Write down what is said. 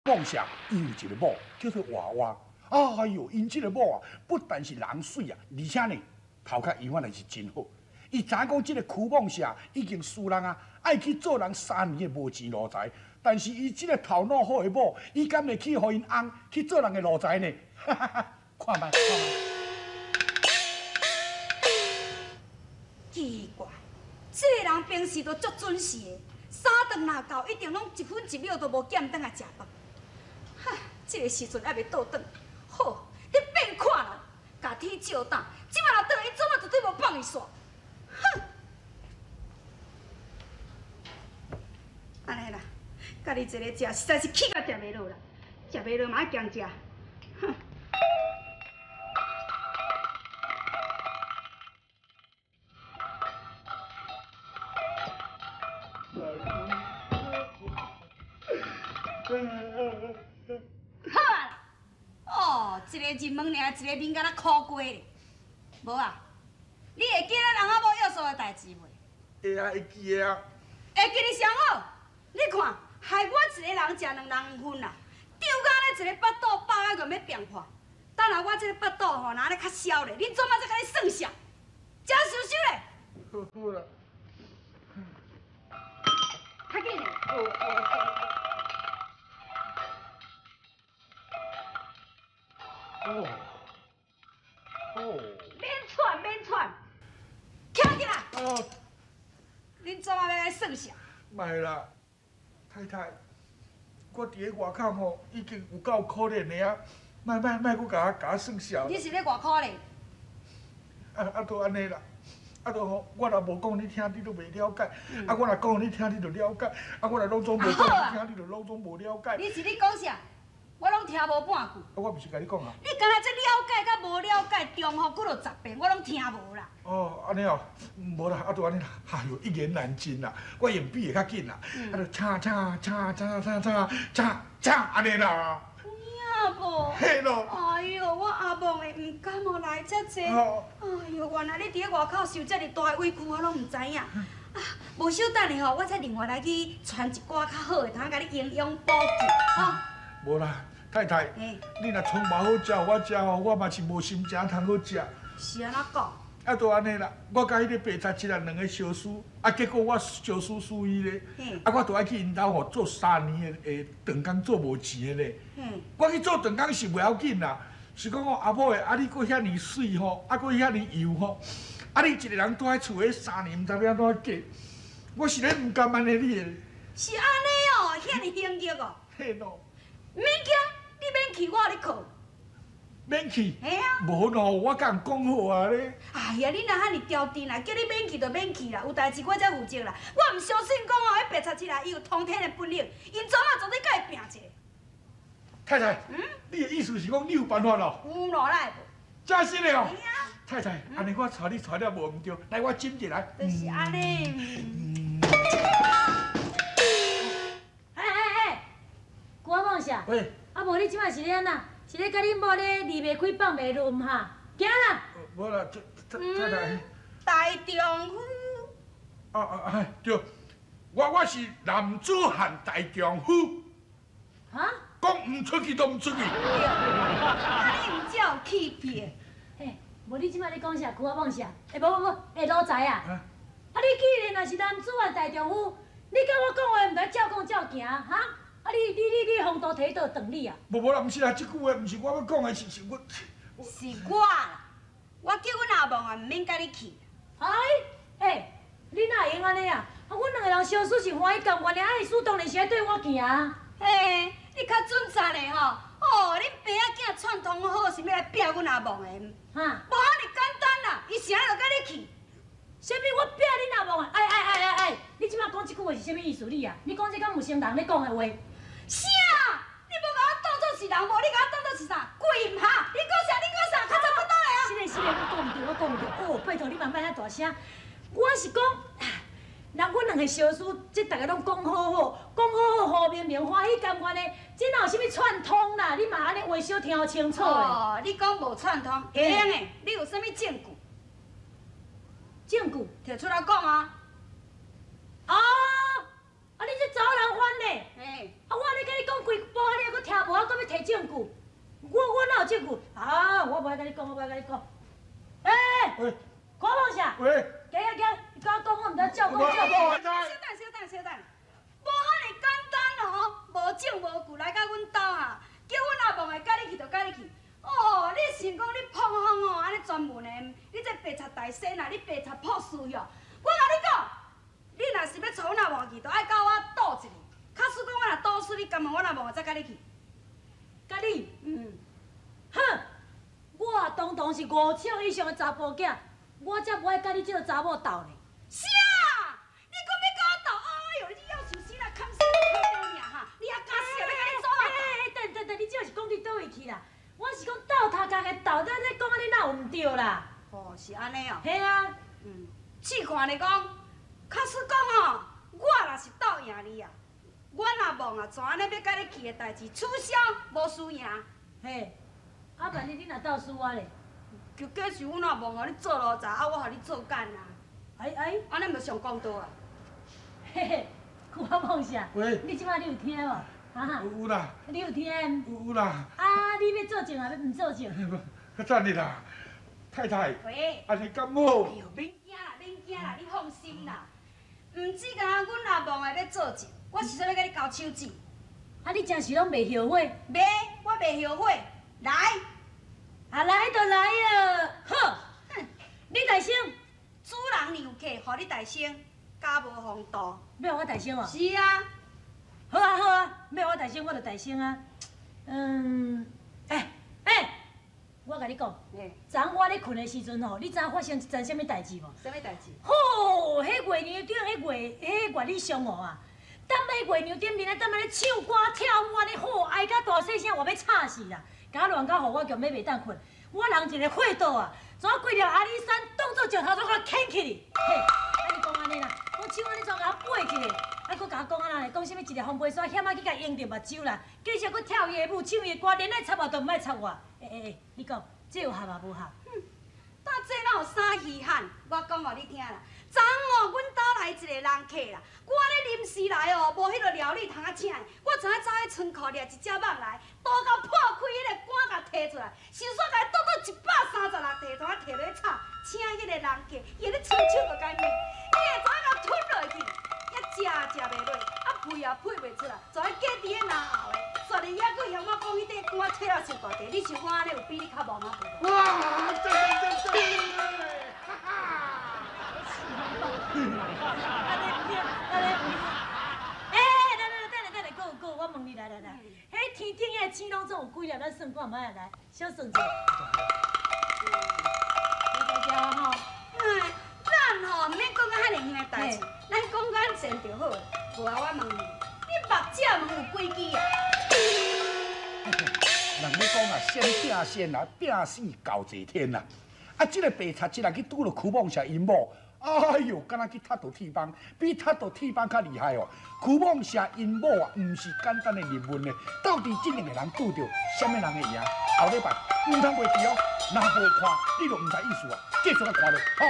梦舍伊有一个某叫做娃娃。哎哟，𪜶这个某啊，不但是人媠啊，而且呢，头壳伊原来是真好。伊知影讲这个屈梦舍已经输人啊，爱去做人3年的无钱奴才。但是伊这个头脑好的某，伊敢会去予𪜶翁去做人的奴才呢？哈哈哈，看觅，看觅。奇怪，这个人平时都足准时的，三顿若到，一定拢一分一秒都无减转来食饭。哈，这个时阵犹未倒转，好，你变看啦，共天照胆，这马若转来，伊怎啊绝对无放伊煞。哼，按呢啦，家己一个食，实在是气甲食袂落啦，食袂落嘛爱强食，哼。好啊！哦，一个入门尔，一个面敢若苦瓜咧。无啊，你会记咱翁仔某约束的代志袂？会啊，会记得啊。会记得上好。你看，害我一个人食两人份啦，丢甲咧一个腹肚饱到阁欲变破。等下我这个腹肚吼，若按呢较消咧，恁怎仔才共你算数？食收收咧。好好啦。较紧咧。哦哦。免喘，免喘，徛起来。哦。恁怎仔欲来算数？莫啦，太太，我伫咧外口吼，已经有够可怜的啊！莫莫莫，阁共我算数。你是咧偌可怜？啊，就按呢啦，啊，就吼，我若无讲你听，你都袂了解；啊，我若讲你听，你就了解；啊，我若拢总无讲你听，你就拢总无了解。你是咧讲啥？我拢听无半句。啊，我毋是共你讲啊。你敢若这了解佮无了解重复几落十遍，我拢听无啦。哦，按呢哦，无啦，啊，就按呢啦。哎哟，一言难尽啦，我用比会较紧啦。啊，就吵吵吵吵吵吵吵吵，按呢啦。有影无？嘿咯。哎哟，我阿梦的毋甘哦来遮济。哎哟，原来你伫咧外口受遮尔大的委屈，我拢毋知影。啊，无小等下吼，我再另外来去传一寡较好的，通共你营养补给，吼。无啦。太太，你若创无好食，予我食吼，我嘛是无心情通好食。是按怎讲？啊，就按呢啦，我佮彼个白贼七啊两个相输，啊，结果我相输输伊咧，啊，我就爱去𪜶兜吼做3年的长工做无钱的咧。我去做长工是袂要紧啦，是讲哦，阿母的，啊，你阁遐尔媠吼，啊，阁遐尔油吼，啊，你一个人蹛佇厝里3年，毋知欲按怎过，我是咧毋甘按呢你的。是按呢哦，遐尔兴激哦。嘿咯。免惊。你免去，我予你靠。免去？嘿啊。无咯，我共人讲好啊咧。哎呀，你若遐尔刁缠啦，叫你免去就免去啦，有代志我才负责啦。我毋相信讲哦，彼白贼七仔伊有通天的本领，𪜶怎仔绝对共伊拼一下。太太，你的意思是讲你有办法咯？有咯，哪会无？真实的哦。嘿啊。太太，按呢我带你带了无毋对，来我斟一下。就是按呢。哎哎哎，郭梦霞。喂。啊，无你这摆是咧按怎？是咧共恁某咧离袂开放袂落，毋哈？行啦！无啦，这太太。大丈夫。啊啊啊！对，我是男子汉大丈夫。哈？讲毋出去就毋出去。啊，你毋才有气魄。嘿，无你这摆咧讲啥？苦啊妄啥？欸，无无无，欸，奴才啊！啊，你既然若是男子汉大丈夫，你佮我讲话毋知照讲照行，哈？啊！你风度提倒断你啊！无无啦，毋是啦，这句话毋是我欲讲的，是我。是我啦，我叫阮阿梦啊，毋免佮你去。哎，欸，你哪会用按呢啊？啊，阮两个人相思是欢喜甘愿的，啊，意思当然是爱对我行。嘿，你较准实嘞吼！哦，恁爸仔囝串通好，是欲来拚阮阿梦的。哈？无遐尔简单啦，伊啥就佮你去。啥物？我拚恁阿梦啊！哎哎哎哎哎！你这摆讲这句话是啥物意思？你啊，你讲这敢有成人咧讲的话？啥？你无共我当作是人无？你共我当作是啥？鬼毋哈？你讲啥？你讲啥？较早不倒来啊！是嘞是嘞，我讲毋对，我讲毋对。哦，拜托你嘛莫遐大声。我是讲，人阮两个相思，这逐家拢讲好好，讲好好，和明明欢喜甘愿的，这哪有啥物串通啦？你嘛按呢话小听清楚的。哦，你讲无串通，会用的，你有啥物证据？证据？提出来讲啊！哦，啊你这查某人番咧？嘿。啊，我按呢共你讲规晡，你犹阁听證據？啊，我無愛共你講，我無愛共你講。欸，喂，看無啥？喂，行行行，你佮我講，我毋知照講照講。小等小等小等，無遐爾簡單哦，無證無據來到阮兜啊，叫阮阿望會佮你去就佮你去。哦，你想講你碰風哦，按呢專門的，你這白賊大仙啊，你白賊破事哟！我共你講，你若是欲帶阮阿望去，就愛佮我賭一下。假使講我若賭輸，你甘願阮阿望會才佮你去？佮你？嗯。哼，我堂堂是五尺以上的查埔囝，我才無愛佮你這个查某鬥呢。啥？你閣欲佮我鬥？哎喲，你這夭壽死啦，砍死你砍掉命哈！你猶敢死啊？欲佮你走啊？欸，等等等，你這是講佇佗位去啦？我是講鬥頭殼的鬥，咱咧講按呢哪有毋對啦？哦，是按呢哦。嘿啊。嗯，試看咧講，假使講吼，我若是鬥贏你啊，阮阿望啊，怎按呢欲佮你去的代誌取消，無輸贏。嘿，啊，萬一你若鬥輸我咧？就假是阮阿望予你做奴才，啊，我予你做繭啊。哎哎，按呢毋上公道啊？嘿嘿，久仔夢啥？喂，你這擺你有聽無？啊有啦。你有聽？有啦。啊，你欲做證啊？欲毋做證？較等咧啦，太太。喂。按呢敢好？哎喲，免驚啦，免驚啦，你放心啦。毋止干焦阮阿望會欲做證，我是說欲佮你交手指。啊，你真是攏袂後悔？袂，我袂後悔。來。啊，來就來啊！好，你大聲。主人讓客，予你大聲，家無防盜。欲予我大聲哦？是啊。好啊好啊，欲予我大聲我就大聲啊。嗯，欸欸，我共你講，昨昏我咧睏的時陣吼，你知影發生一件啥物代誌無？啥物代誌？吼，彼月娘頂，彼月彼月里上午啊，踮彼月娘頂面咧，踮咧唱歌跳舞按呢，吼，哀甲大細聲，我欲吵死啦！共我亂到，予我強欲袂當睏。我人一个火倒啊，怎規粒阿里山當做石頭都共我牽起去？嘿，啊你講按呢啦，講唱按呢怎共我背起來？啊，閣共我講按呢，講啥物一个風飛沙險仔去共淹著目睭啦，繼續閣跳伊的舞，唱伊的歌，連愛插我都毋愛插我。欸欸欸，你講這有合啊無合？哼，搭這哪有啥稀罕？我講予你聽啦。昨昏哦，阮兜來一個人客啦，我咧臨時來哦，無彼个料理通仔請的，我知影走去倉庫掠一隻蠓來，刀共破開，彼个肝共提出來，想煞共伊倒倒136塊，通仔提落去炒，請彼个人客，伊咧伸手就共伊，伊會怎共吞落去，也食也食袂落，啊屁也屁袂出來，就愛隔佇咧嚨喉的，煞日猶閣嫌我講彼塊肝切了傷大塊，你想我按呢有比你較戆啊無？哇！讚讚讚！哈哈！欸，來來來，等下等下，閣有閣有，我問你來來來，彼天頂彼星攏總有幾粒？咱算看覓啊？來，小算者。你知影吼？哎，咱吼毋免講到遐爾遠的代誌，咱講簡單就好。無啊，我問你，你目睭有幾支啊？人咧講啊，先拼先啊，拼死到坐天啊！啊，這个白賊這人去拄著許夢社𪜶某。哎喲，敢若去踢著鐵枋，比踢著鐵枋較厲害哦！許夢社𪜶某啊，毋是簡單的入問呢，到底這兩個人拄著啥物人會贏？後禮拜毋通袂記哦，若無看，你就毋知意思啊！繼續來看落，吼。